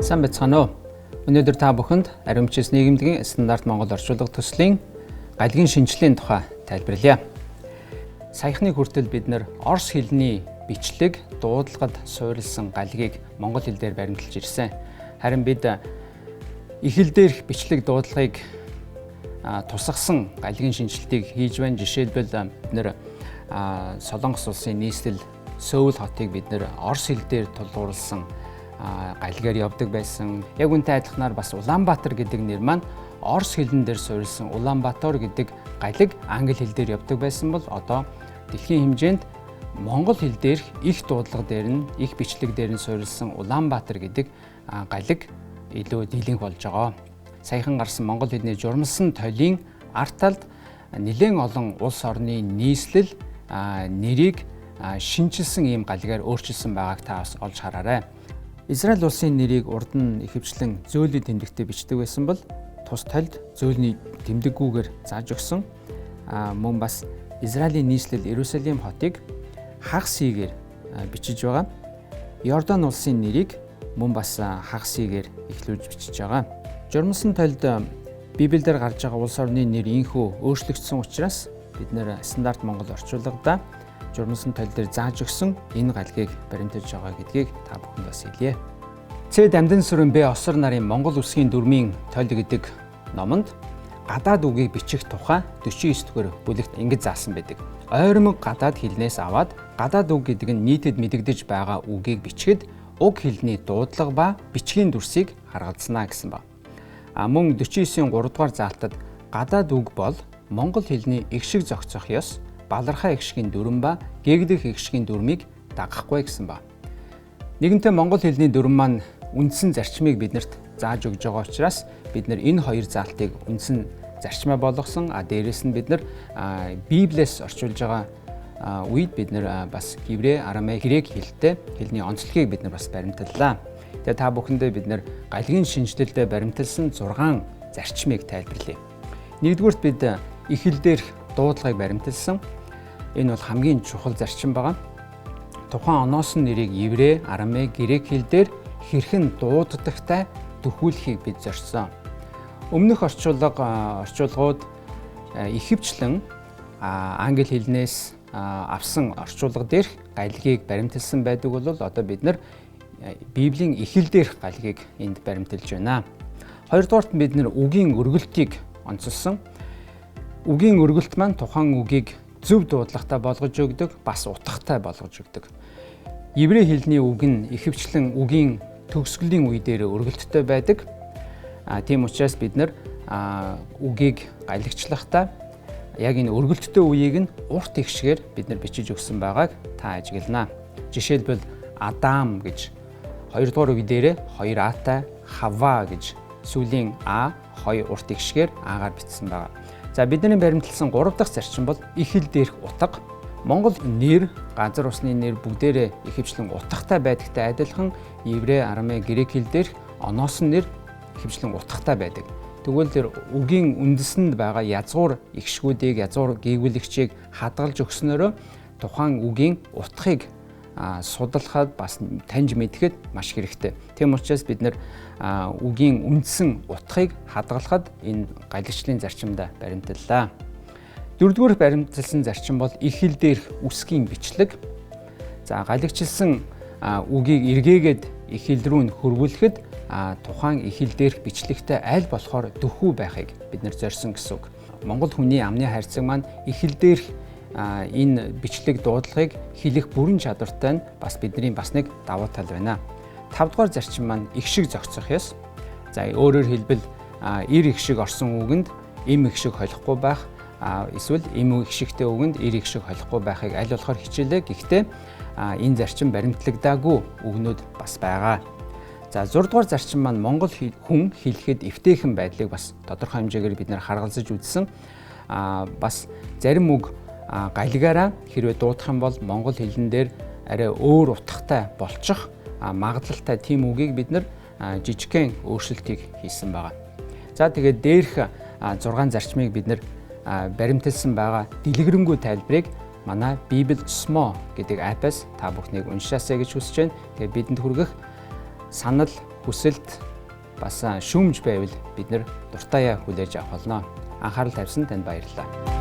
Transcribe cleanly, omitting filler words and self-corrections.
Сайн байцгаана уу? Өнөөдөр та бүхэнд Ариун бичээс нийгэмлэгийн стандарт Монгол орчуулга төслийн галгийн шинжлэлийн тухай тайлбарлая. Саяхны хүртэл бид нэр орос хэлний бичлэг дуудлагад суурилсан галгийг монгол хэл дээр баримталж ирсэн. Харин бид их хэл дээрх бичлэг дуудлагыг тусгасан галгийн шинжилтийг хийж байна. Жишээлбэл, бид нэр Солонгос улсын нийслэл Сөүл хотыг бид нэр орос хэл дээр тулгуурласан галгаар явдаг байсан. Яг үнтэй адилханаар бас Улаанбаатар гэдэг нэр маань орос хэлэн дээр суурилсан Улаанбаатар гэдэг галиг англи хэл дээр явдаг байсан бол одоо дэлхийн хэмжээнд монгол хэл дээрх их дуудлага дээр нь, их бичлэг дээр нь суурилсан Улаанбаатар гэдэг галиг илүү дийлэнх болж байгаа. Саяхан гарсан монгол хэлний журмалсан толийн арт талд нэлээн олон улс орны нийслэл нэрийг шинчилсэн ийм галгаар өөрчилсөн байгааг та бас олж хараарай. Израиль улсын нэрийг урд нь ихэвчлэн зөөлний тэмдэгтээ бичдэг байсан бол тус толд зөөлний тэмдэггүйгээр зааж өгсөн. Мөн бас Израилийн нийслэл Иерусалим хотыг хагас хийгээр бичиж байгаа. Иордан улсын нэрийг мөн бас хагас хийгээр эхлүүлж бичиж байгаа. Журмалсан толд Библиэлд гарч байгаа улс орны нэр инхүү өөрчлөгдсөн учраас бид нэр стандарт Монгол орчуулгада журмалсан тол дээр зааж өгсөн энэ галгийг баримталж байгаа гэдгийг та бүхэнд бас хэлье. Ц Дамдын сүрэн Б Осор нарын Монгол үсгийн дүрмийн тол гэдэг номонд гадаад үгийг бичих тухай 49 дугаар бүлэгт ингэж заасан байдаг. Ойрмог гадаад хэлнээс аваад гадаад үг гэдэг нь нийтэд мэдэгдэж байгаа үгийг бичихэд уг хэлний дуудлага ба бичгийн дүрсийг харгалзнаа гэсэн ба. Мөн 49-ийн 3 дугаар заалтад гадаад үг бол монгол хэлний эгшиг зохицох ёс, балархай эгшгийн дүрэм ба гээгдэх эгшгийн дүрмийг дагахгүй гэсэн ба. Нэгэнтээ монгол хэлний дүрэм маань үндсэн зарчмыг биднэрт зааж өгж байгаа учраас бид нар энэ хоёр заалтыг үндсэн зарчмаа болгосон. Дээрээс нь бид нар Библиэс орчуулж байгаа үед бид нар бас еврей, арамей, грек хэлтэй хэлний онцлогийг бид нар бас баримтлалаа. Тэгээ та бүхэндээ бид нар галгийн шинжилэлдээ баримталсан 6 зарчмыг тайлбарлая. Нэгдүгüүрт бид их хэл дээрх дуудлагыг баримталсан. Энэ бол хамгийн чухал зарчим байгаа. Тухайн оноосон нэрийг еврей, арамей, грек хэл дээр хэрхэн дууддагтай дөхүүлэхийг бид зорьсон. Өмнөх орчуулгууд ихэвчлэн англи хэлнээс авсан орчуулга дээрх галгийг баримталсан байдаг бол одоо бид нар Библийн их хэл дээрх галгийг энд баримталж байна. Хоёрдугаарт бид нар үгийн өргөлтийг онцолсон. Үгийн өргөлт маань тухайн үгийг зөв дуудлагатай болгож өгдөг, бас утгатай болгож өгдөг. Еврей хэлний үг нь ихэвчлэн үгийн төгсгөлийн үе дээр өргөлттэй байдаг. Тийм учраас бид нар үгийг галагчлахдаа яг энэ өргөлттэй үеийг нь урт ихшгээр бид нар бичиж өгсөн байгааг та ажиглана. Жишээлбэл, Адам гэж хоёрдугаар үе дээрээ 2 А-тай, Хава гэж сүүлийн А 2 урт ихшгээр А-гаар бичсэн байгаа. За, бидний баримталсан 3 дахь зарчим бол их хэл дээрх утга. Монгол нэр, газар усны нэр бүгдээрээ ихэвчлэн утгатай байдагтай адилхан еврей, арамей, грек хэл дээрх оноосон нэр ихэвчлэн утгатай байдаг. Тэгвэл тэр үгийн үндэсэнд байгаа язгуур эгшгүүдийг, язгуур гийгүүлэгчийг хадгалж өгснөөрөө тухайн үгийн утгыг судлахад, бас таньж мэдэхэд маш хэрэгтэй. Тийм учраас бид нэр үгийн үндсэн утгыг хадгалахад энэ галагчлалын зарчимдаа баримтлалаа. Дөрөвдүгээр баримталсан зарчим бол их хэл дээрх үсгийн бичлэг. За, галагчилсан үгийг эргээгээд их хэл рүү нь хөрвүүлэхэд тухайн их хэл дээрх бичлэгтэй аль болохоор дөхүү байхыг бид нэр зорьсон гэсэн үг. Монгол хүний амны хайрцаг маань их хэл дээрх энэ бичлэг дуудлагыг хэлэх бүрэн чадвартай нь бас бидний бас нэг давуу тал байна. Тавдугаар зарчим маань их шиг зохицох ёс. За, өөрөөр хэлбэл, эр их шиг орсон үгэнд эм их шиг холихгүй байх, эсвэл эм их шигтэй үгэнд эр их шиг холихгүй байхыг аль болохоор хичээлээ. Гэхдээ энэ зарчим баримтлагдаагүй үгнүүд бас байгаа. За, 6 дугаар зарчим маань монгол хүн хэлэхэд эвтэйхэн байдлыг бас тодорхой хэмжээгээр бид нэр харгалзаж үзсэн. Бас зарим үг галигаараа хэрвээ дуудах юм бол монгол хэлэн дээр арай өөр утгатай болчих магадлалтай тийм үгийг бид нар жижигхэн өөрчлөлтийг хийсэн байгаа. За, тэгээд дээрх 6 зарчмыг бид нар баримталсан байгаа дэлгэрэнгүй тайлбарыг манай Библи Smo гэдэг app-аас та бүхнийг уншаасай гэж хүсэж байна. Тэгээд бидэнд хүргэх санал Хүсэлт бас шүүмж байвал бид нар дуртайяа хүлээж авах болно. Анхаарал тавьсан танд баярлалаа.